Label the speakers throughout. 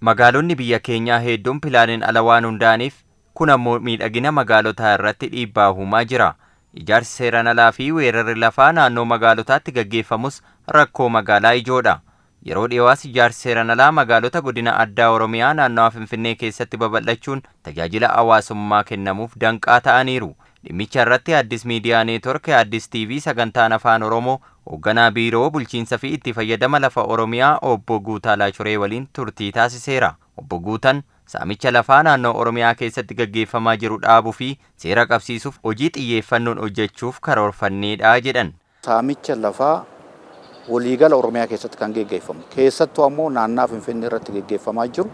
Speaker 1: Magaalonni biyya keenyaa hedduun pilaaniin ala waan hundaa'aniif kun ammoo miidhagina magaalotaa irratti dhiibbaa uumaa jira. Ijaarsi seeraan alaa fi weerarri lafaa naannoo magaalotaatti gaggeeffamus rakkoo magaalaa ijoodha. Yeroo dhiyoos ijaarsi seeraan alaa magaalota godina addaa Oromiyaa naannawaa Finfinnee keessatti babal'achuun tajaajila hawaasummaa kennamuuf danqaa ta'aniiru. Dhimmicha irratti Addis Miidiyaa Neetwork Addis TV sagantaan Afaan Oromoo hoogganaa biiroo bulchiinsa fi itti fayyadama lafa Oromiyaa Obbo Guutaa Laachuree waliin turtii taasiseera. Obbo Guutaan saamicha lafaa naannoo Oromiyaa keessatti gaggeeffamaa jiru dhaabuu fi seera qabsiisuuf hojii xiyyeeffannoon hojjechuuf karoorfanneedha jedhan.
Speaker 2: Saamicha lafaa waliigala Oromiyaa keessatti kan geggeeffamu, keessattuu ammoo naannaa Finfinnee irratti geggeeffamaa jiru,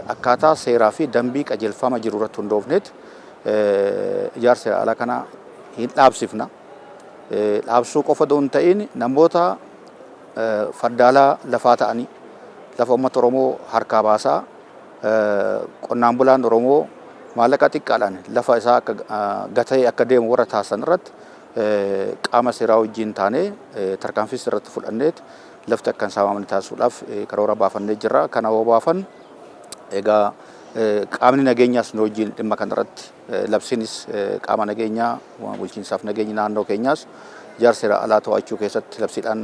Speaker 2: akkaataa seeraa fi dambii qajeelfama jiru irratti hundoofneet ijaarsa alaa kana hin dhaabsifna. Dhaabsuu qofa osoo hin ta'in, namoota faddaalaa lafaa ta'anii lafa uummata Oromoo harkaa baasaa, qonnaan bulaan Oromoo maallaqa xiqqaadhaan lafa isaa akka gatee akka deemu warra taasisan irratti qaama seeraa wajjin taanee tarkaanfiis irratti fudhanneet lafti akka hin saamamne taasisuudhaaf karoora baafannee jirra. Kana yoo baafannu egaa qaamni nageenyaas nu wajjin dhimma kanarratti, labsiinis qaama nageenyaa bulchiinsaaf nageenyi naannoo keenyaas ijaarsa seera alaa to'achuu keessatti labsiidhaan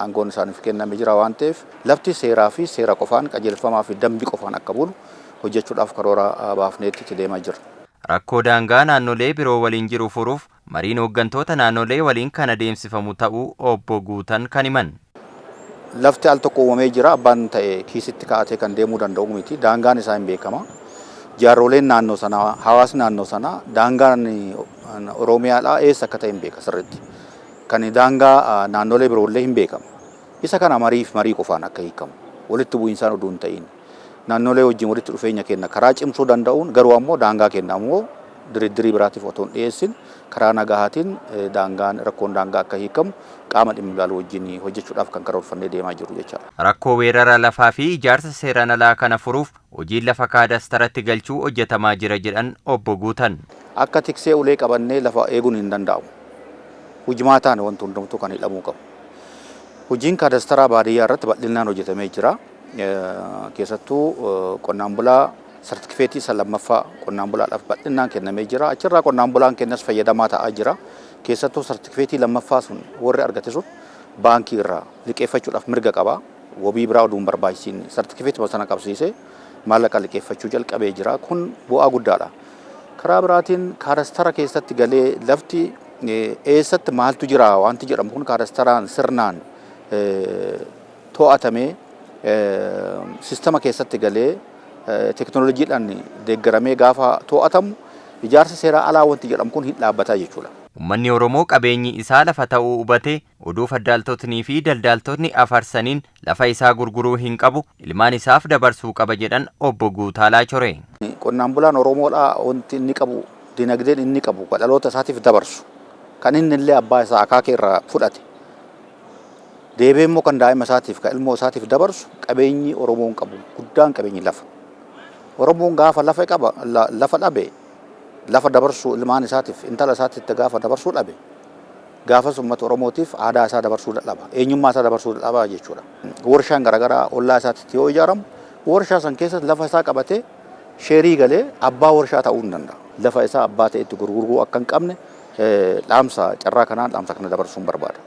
Speaker 2: aangoon isaaniif kenname jira waan ta'eef, lafti seeraa fi seera qofaan, qajeelfamaa fi dambii qofaan akka bulu hojjechuudhaaf karoora baafneetti itti deemaa jirra.
Speaker 1: Rakkoo daangaa naannolee biroo waliin jiru furuuf mariin hooggantoota naannolee waliin kan adeemsifamu ta'uu Obbo Guutan kan himan.
Speaker 2: Lafti al tokko uumamee jira, abbaan ta'e kiisitti kaa'atee kan deemuu danda'u miti. Daangaan isaa hin beekama. Jaarroleen naannoo sanaa, hawaasni naannoo sanaa daangaan Oromiyaadhaa eessa akka ta'e hin beeka sirriitti. Kan daangaa naannolee biroollee hin beekama. Isa kana mariif marii qofaan akka hiikamu, walitti bu'iinsaan oduu hin ta'in, naannolee wajjin walitti dhufeenya keenya karaa cimsuu danda'uun, garuu ammoo daangaa keenya ammoo diriddirii biraatiif otoo hin dhiyeessin, karaa nagahaatiin daangaan rakkoon daangaa akka hiikamu qaama dhimmi ilaalu wajjin hojjechuudhaaf kan karoorfannee deemaa jiru jechaadha.
Speaker 1: Rakkoo weerara lafaa fi ijaarsa seeraan alaa kana furuuf hojiin lafa kaadastaratti galchuu hojjetamaa jira jedhan Obbo Guutan.
Speaker 2: Akka tiksee ulee qabannee lafa eeguun hin danda'amu. Hujmaataan wanti hundumtuu kan hidhamuu qabu. Hojiin kaadastaraa baadiyyaa irratti bal'inaan hojjetamee jira. Keessattuu qonnaan bulaa sartifikeetii isa lammaffaa qonnaan bulaadhaaf bal'inaan kennamee jira. Achirraa qonnaan bulaan kennas fayyadamaa ta'aa jira. Keessattuu sartifikeetii lammaffaa sun warri argate sun baankii irraa liqeeffachuudhaaf mirga qaba. Wabii biraa oduu hin barbaachisiin sartifikeetii sana qabsiisee maallaqa liqeeffachuu jalqabee jira. Kun bu'aa guddaadha. Karaa biraatiin kaadastara keessatti galee lafti eessatti maaltu jira wanti jedhamu kun kaadastaraan sirnaan to'atamee, sistema keessatti galee, teekinooloojiidhaan deeggaramee gaafa to'atamu, ijaarsa seeraa alaa wanti jedhamu kun hin dhaabbataa jechuudha.
Speaker 1: Uummanni Oromoo qabeenyi isaa lafa ta'uu hubatee oduu faddaaltotnii fi daldaaltotni afarsaniin lafa isaa gurguruu hin qabu, ilmaan isaaf dabarsuu qaba jedhan Obbo Guutaa Laachoree.
Speaker 2: Qonnaan bulaan Oromoodhaa wanti inni qabu, dinagdeen inni qabu, dhaloota isaatiif dabarsu, kan inni illee abbaa isaa akaakee irraa fudhate, deebee immoo kan daa'ima isaatiif, kan ilmoo isaatiif dabarsu, qabeenyi Oromoon qabu guddaan qabeenyi lafa. Oromoon gaafa lafa qaba, lafa dhabe, lafa dabarsuu ilmaan isaatiif, intala isaatiif gaafa dabarsuu dhabe, gaafas uummata Oromootiif aadaa isaa dabarsuu dadhaba, eenyummaa isaa dabarsuu dadhaba jechuudha. Warshaan garaagaraa ollaa isaatitti yoo ijaaramu, warshaa san keessatti lafa isaa qabatee sheerii galee abbaa warshaa ta'uu hin danda'a. Lafa isaa abbaa ta'etti gurguruu akka hin qabne dhaamsa carraa kanaan dhaamsa kana dabarsuun barbaada.